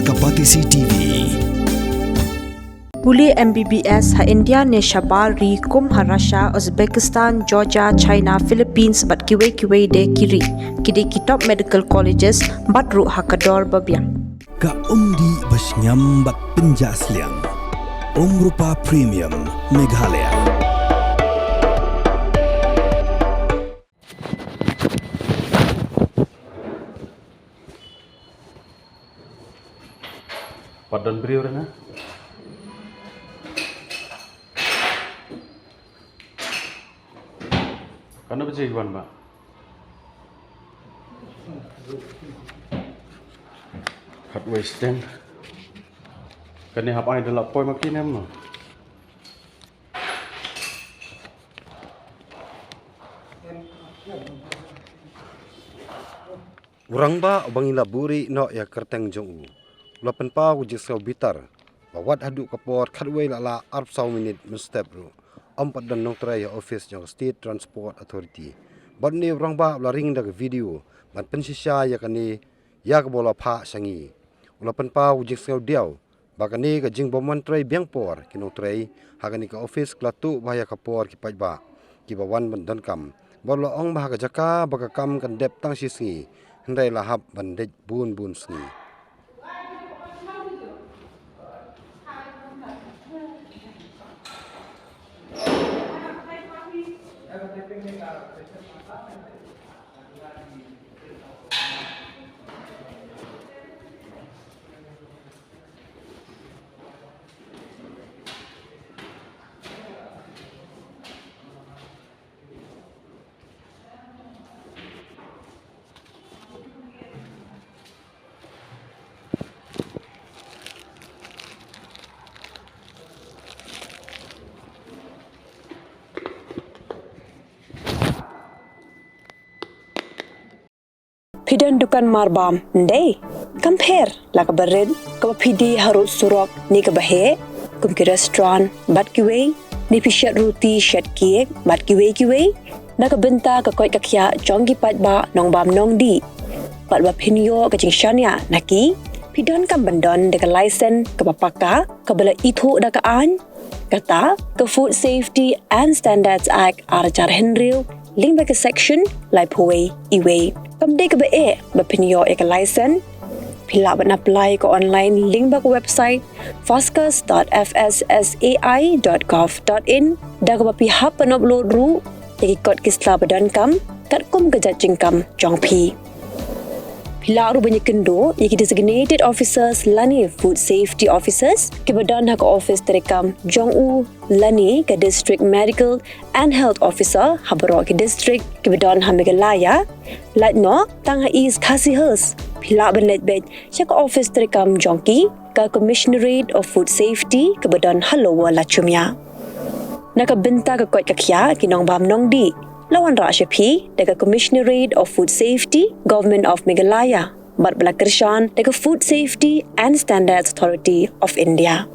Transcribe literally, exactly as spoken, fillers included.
Ka Batesi T V. Pule M B B S ha India ne shabar ri kum ha Russia, Uzbekistan, Georgia, China, Philippines bad kiwei kiwei de ki ri. Ki dei ki top medical colleges bad ruh ha ka dor ba biang. Ka umdih ba shngiam bad pynjah sliang. Umrupa Premium Meghalaya. Pat don briew re na. Kano ba jingwan ba? Khatwei stand. Kane hap ai da la poi ma ki ne em no. U rangbah uba ngi la buhrieh noh ïa ka kyrteng jong u, u la pynpaw ka jingsngew bitar ba wat haduh ka por khatwei la lah arphew saw minit mynstep ruh ym pat don nongtrei ha office jong ka State Transport Authority. Bad une u rangbah u la ring da ka video ban pynshisha ïa kane ïa kaba u la phah sha ngi. U la pynpaw ka jingsngew diaw ba kane ka jingbym wan trei biang por ki nongtrei ha kane ka office ka la tuh ba ha ïa ka por ki paidbah kiba wan ban donkam. Bad u la ong ba ha ka jaka ba ka kam kan dep tang shi sngi, hynrei la hap ban leit bun bun sngi. Phi don dukan marbam, ym dei? Kam pher la kaba rit, kaba phi die harud surok ne kaba heh, kum ki restaurant bad kiwei, ne phi shet ruti, shet cake bad kiwei kiwei. Na ka bynta ka koit ka khiah jong ki paidbah nongbam nongdih, bad ba phin ïoh ka jingshaniah na ki, phi donkam ban don da ka license kaba paka, kaba la ithuh da ka aiñ, kata ka Food Safety and Standards Act ar hajar hynriew, lyngba ka section laiphew wei, iwei. Kam dei kaba eh ba phin ïoh ïa ka license. Phi lah ban apply ka online lyngba ka website fascus dot F S S A I dot gov dot in, da kaba phi hap ban upload ruh ïa ki kot ki sla ba donkam katkum ka jait jingkam jong phi. Phi lah ruh ban ïakynduh ïa ki designated officers lane food safety officers kiba don ha ka office treikam jong u lane ka district medical and health officer ha baroh ki district kiba don ha Meghalaya. Lait noh tang ha East Khasi Hills, phi lah ban leit beit sha ka office treikam jong ki, ka Commissionerate of Food Safety kaba don ha Lower Lachumia. Na ka bynta ka koit ka khiah ki nongbam nongdih, la wanrah sha phi da ka Commissionerate of Food Safety, Government of Meghalaya, bad ba la kyrshan da ka Food Safety and Standards Authority of India.